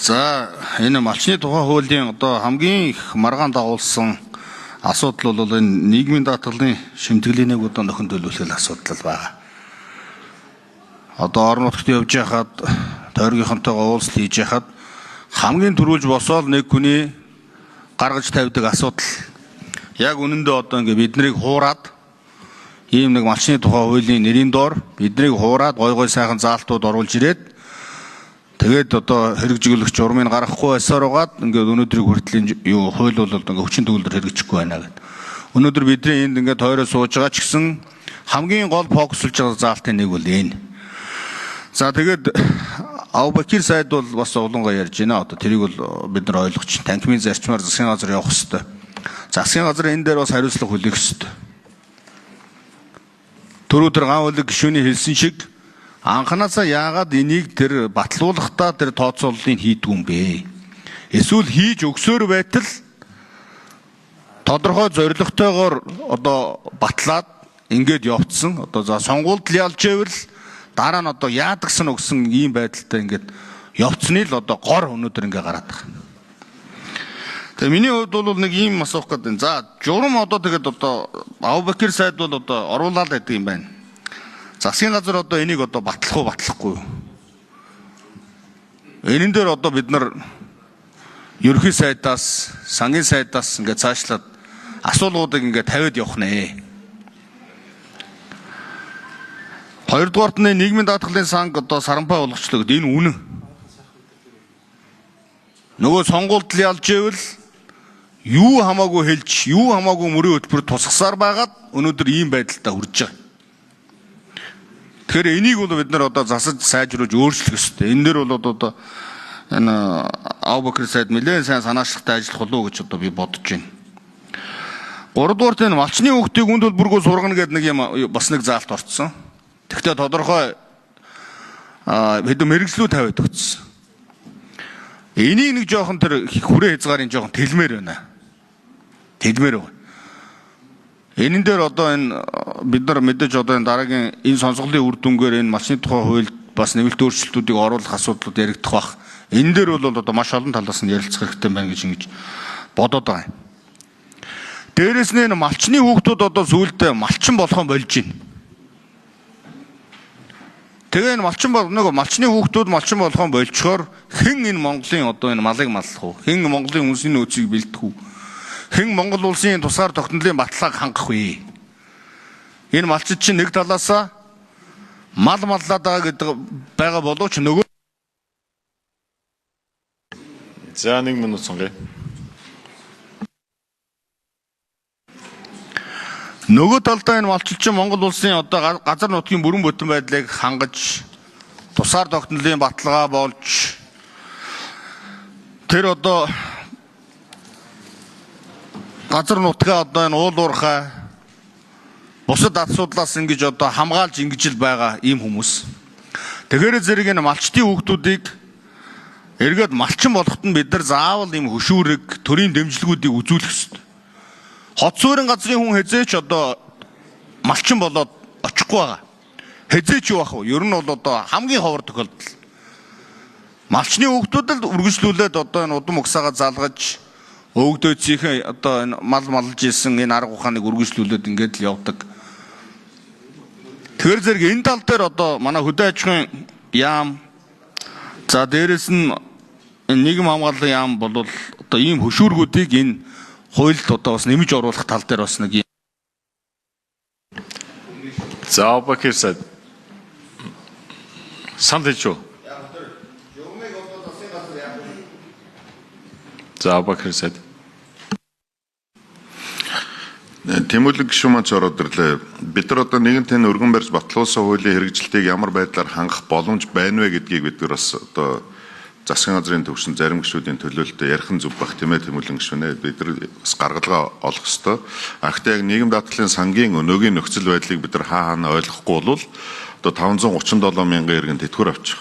За, энэ малчны тухай хуулийн одоо хамгийн их маргаан дагуулсан асуудал бол энэ нийгмийн даатгалын шимтгэлийн нэг удаа нөхөн төлөвлөх асуудал байгаа. Одоо орон нутгад явж байхад тойргийнхонтойгоо уулзалт хийж байхад хамгийн түрүүлж босоод нэг хүний гаргаж тавьдаг асуудал. Яг үнэндээ одоо ингээ биднийг хуураад ийм нэг малчны тухай хуулийн нэрийн доор биднийг хуураад гой гой сайхан заалтууд оруулж ирээд тэгээд одоо хэрэгжүүлэх журмыг гаргахгүй байсаар угаад ингээд өнөөдрийг хүртэл юу хууль бол ингээд хүчин төгөлдөр хэрэгжихгүй байна гэд. Өнөөдөр бидний энд ингээд тойроо сууж байгаа ч гэсэн хамгийн гол фокуслж байгаа заалтын нэг бол энэ. За, тэгээд Аубакир сайд бол бас улангаа ярьж байна. Одоо тэрийг бол бид нар ойлгож танхимын зарчмаар засгийн газар явах хэвээр. Засгийн газар энэ дээр бас хариуцлага хүлээх хэвээр. Түрүү тэр ган үлэг гишүүний хэлсэн шиг анханасаа яагаад энийг тэр батлуулахдаа тэр тооцооллыг хийдгүй юм бэ? Эсвэл хийж өгсөөр байтал тодорхой зорилготойгоор одоо батлаад ингээд явцсан. Одоо за сонгуульд ялж ивэл дараа нь одоо яадагсан өгсөн ийм байдалтай ингээд явцны л одоо гор өнөөдөр ингээ гараад байгаа. Тэгээ миний хувьд бол нэг ийм асуух гэдэг. За, журам одоо тэгээд одоо Аубакир сайд бол одоо оруулаад байдаг юм байна. Засгийн газар одоо энийг одоо батлах уу, батлахгүй юу? Энэн дээр одоо бид нар ерөнхий сайдаас, сангийн сайдаас ингээд цаашлаад асуулгуудыг ингээд тавиад явах нэ. Хоёрдугаарт нь нийгмийн даатгалын санг одоо сарампай болгочлоо гэдэг энэ үнэн. Нөгөө сонгуульд л ялж ивэл юу хамаагүй хэлж, юу хамаагүй мөрийн хөтөлбөр тусгасаар байгаад өнөөдөр ийм байдалтай хүрж байгаа. Тэгэхээр энийг бол бид нар одоо засаж сайжруулж өөрчлөх ёстой. Энэ дээр бол одоо энэ Аубакир сайд нэлээд сайн санаачлагтай ажиллах болов уу гэж одоо би бодож байна. Гуравдугаарт энэ малчны хүүхдийг үн төлбөргүй сургана гэдэг нэг юм бас нэг заалт орцсон. Тэгэхдээ тодорхой хэдэн мэрэгжлүү тавиад өгсөн. Энийг нэг жоохон тэр хүрээ хязгаарын жоохон тэлмээр байна. Тэлмээр байна. Энэн дээр одоо энэ бид нар мэдээж одоо энэ дараагийн энэ сонсголын үр дүнгээр энэ малчны тухай хуульд бас нэмэлт өөрчлөлтүүдийг оруулах асуудлууд яригдах бах. Энэ дээр бол одоо маш олон талаас нь ярилцах хэрэгтэй байна гэж ингэж бодоод байгаа юм. Дээрэс нь энэ малчны хүүхдүүд одоо сүүлдээ малчин болохоо болж байна. Тэгээ энэ малчин бол нөгөө малчны хүүхдүүд малчин болохоо болчхоор хэн энэ Монголын одоо энэ малыг маллах уу? Хэн Монголын үнсний нөөцийг бэлдэх үү? Хэн Монгол улсын тусгаар тогтнолын баталгааг хангах вэ? Энэ малчид чинь нэг талаасаа мал маллаад байгаа гэдэг байгаа боловч нөгөө За, 1 минут сонгоё. Нөгөө талдаа энэ малчид чинь Монгол улсын одоо газар нутгийн бүрэн бүтэн байдлыг хангаж тусгаар тогтнолын баталгаа болж тэр одоо газар нутгаа одоо энэ уул уурхай бусад асуудлаас ингэж одоо хамгаалж ингэж л байгаа ийм хүмүүс. Тэгэхээр зэрэг энэ малчдын хүүхдүүдийг эргээд малчин болоход нь бид нар заавал ийм хөшүүрэг төрийн дэмжлэгүүдийг үзүүлэх ёстой. Хот суурин газрын хүн хэзээч одоо малчин болоод очихгүй байгаа. Хэзээч юу ах вэ? Ер нь бол одоо хамгийн ховор тохиолдол. Малчны хүүхдүүд л үргэлжлүүлээд одоо энэ удам угсаагаа залгаж өвгдөөцийнхээ одоо энэ мал малж исэн энэ арга ухааныг үргэлжлүүлээд ингээд л явдаг. Тэгэхээр зэрэг энэ тал дээр одоо манай хөдөө аж ахуйн яам, за дээрэс нь энэ нийгэм хамгааллын яам бол одоо ийм хөшүүргүүдийг энэ хуульд одоо бас нэмж оруулах тал дээр бас нэг юм. За, Аубакир сайд санал хэлж үү? За, Аубакир сайд. Тэмүүлэн гишүүн маань ч ороод ирлээ. Бид нар одоо нэгэн тань өргөн барьж батлуулсан хуулийн хэрэгжилтийг ямар байдлаар хангах боломж байна вэ гэдгийг бид нар бас одоо засгийн газрын төвшин зарим гишүүдийн төлөөлөлтөд ярих нь зүг бах тийм Тэмүүлэн гишүүнээ. Бид нар бас гаргалгаа олох ёстой. А гэхдээ яг нийгэм даатгалын сангийн өнөөгийн нөхцөл байдлыг бид нар хаа хаана ойлгохгүй бол одоо 537 мянган иргэн тэтгэвэр авчих.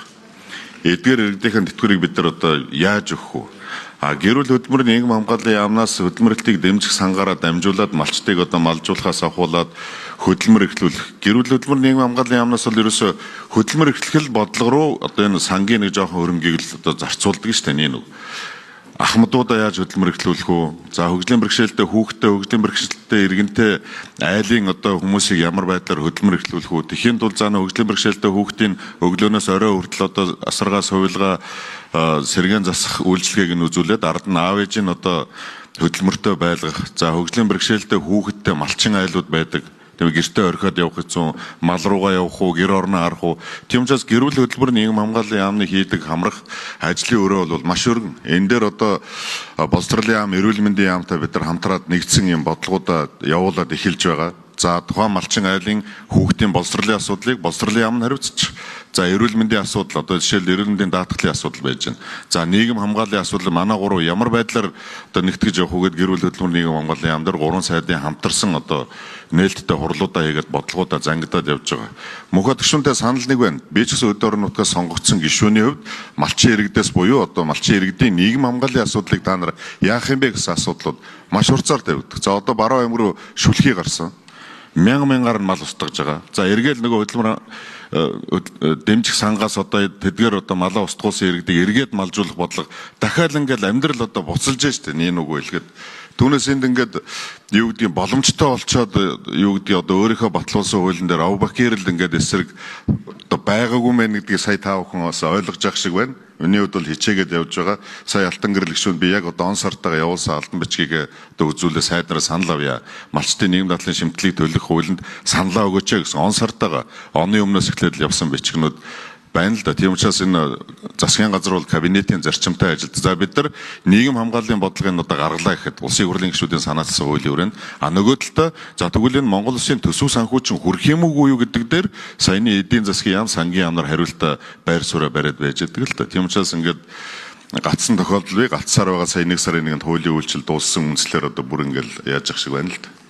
Эдгээр иргэдийн тэтгэврийг бид нар одоо яаж өгөх вэ? А гэр бүл хөдөлмөрийн нийгэм хамгааллын яамнаас хөдөлмөрлөлтийг дэмжих сангаараа дамжуулаад малчдыг одоо малжуулахаас ахуулаад хөдөлмөр эхлүүлэх. Гэр бүл хөдөлмөрийн нийгэм хамгааллын яамнаас бол ерөөсөө хөдөлмөр эхлэх л бодлого руу одоо энэ сангийн нэг жоохон хөрөнгийг л одоо зарцуулдаг шүү дээ нэг. Ахмадуудаа яаж хөдөлмөр эхлүүлэх үү? За хөгжлийн бэрхшээлтэй хүүхдтэй, хөгжлийн бэрхшээлтэй иргэнтэй айлын одоо хүмүүсийг ямар байдлаар хөдөлмөр эхлүүлэх үү? Тэхийн тулд заа хөгжлийн бэрхшээлтэй хүүхдийн өглөөнөөс орой хүртэл одоо асаргаа хувилгаа сэргээн засах үйлчилгээг нь үзүүлээд ард нь аав ээж нь одоо хөдөлмөртөө байлгах. За хөгжлийн бэрхшээлтэй хүүхэдтэй малчин айлууд байдаг. Тэгээ гэртээ орхиод явах хэцүү, мал руугаа явах уу, гэр орноо харах уу. Тийм учраас гэр бүл хөдөлмөр нийгэм хамгааллын яамны хийдэг хамрах ажлын өрөө бол маш өргөн. Энэ дээр одоо боловсролын яам, эрүүл мэндийн яамтай бид нар хамтраад нэгдсэн юм бодлогоудаа явуулаад эхэлж байгаа. За тухайн малчин айлын хүүхдийн боловсролын асуудлыг боловсролын яам нь хариуцчих. За эрүүл мэндийн асуудал одоо жишээл эрүүл мэндийн даатгалын асуудал байж байна. За нийгэм хамгааллын асуудал манай гурав ямар байдлаар одоо нэгтгэж явах үгээд гэр бүл хөдөлмөр нийгэм хамгааллын яам дээр гурван сайдын хамтарсан одоо нээлттэй хурлуудаа хийгээд бодлогоудаа зангидаад явж байгаа. Мөнхөд гишүүнтэй санал нэг байна. Би ч гэсэн өдөр орон нутгаас сонгогдсон гишүүний хувьд малчин иргэдээс буюу одоо малчин иргэдийн нийгэм хамгааллын асуудлыг та нар яах юм бэ гэсэн асуудлууд маш хурцаар тавигддаг. За одоо баруун аймаг руу шүлхий гарсан. Мянга мянгаар нь мал устгаж байгаа. За эргээл нөгөө хөдөлмөр дэмжих сангаас одоо тэдгээр одоо малаа устгуулсан иргэдийг эргээд малжуулах бодлого дахиад ингээл амьдрал одоо буцалж штэ нэг нүгөө хэлгээд түүнээс энд ингээд юу гэдгийг боломжтой болчоод юу гэдгийг одоо өөрийнхөө батлуулсан хуулийн дээр Абубакир л ингээд эсрэг одоо байгаагүй мэн гэдгийг сая та бүхэн бас ойлгож явах шиг байна. Миний хувьд бол хичээгээд явж байгаа. Сая алтан гэрэл гишүүнд би яг одоо он сартайгаа явуулсан алтан бичгийг одоо үзүүлээ сайд нараа санал авъя. Малчдын нийгэм дадлын шимтлийг төлөх хуулинд саналаа өгөөч гэсэн он сартайгаа оны өмнөөс эхлээд л явсан бичгнүүд байна л да. Тийм учраас энэ засгийн газар бол кабинетийн зарчимтай ажилд. За бид нар нийгэм хамгааллын бодлогын одоо гаргалаа гэхэд улсын хурлын гишүүдийн санаачилсан хуулийн хүрээнд а нөгөө талдаа за тэгвэл энэ Монгол улсын төсөв санхүүчин хүрх юм уу юу гэдэг дээр саяны эдийн засгийн яам, сангийн яамнар хариултаа байр сууриа бариад байж байдаг л да. Тийм учраас ингээд гацсан тохиолдол бий. Гацсаар байгаа сая 1 сарын 1-нд хуулийн үйлчлэл дууссан үндслээр одоо бүр ингээл яаж ах шиг байна л да.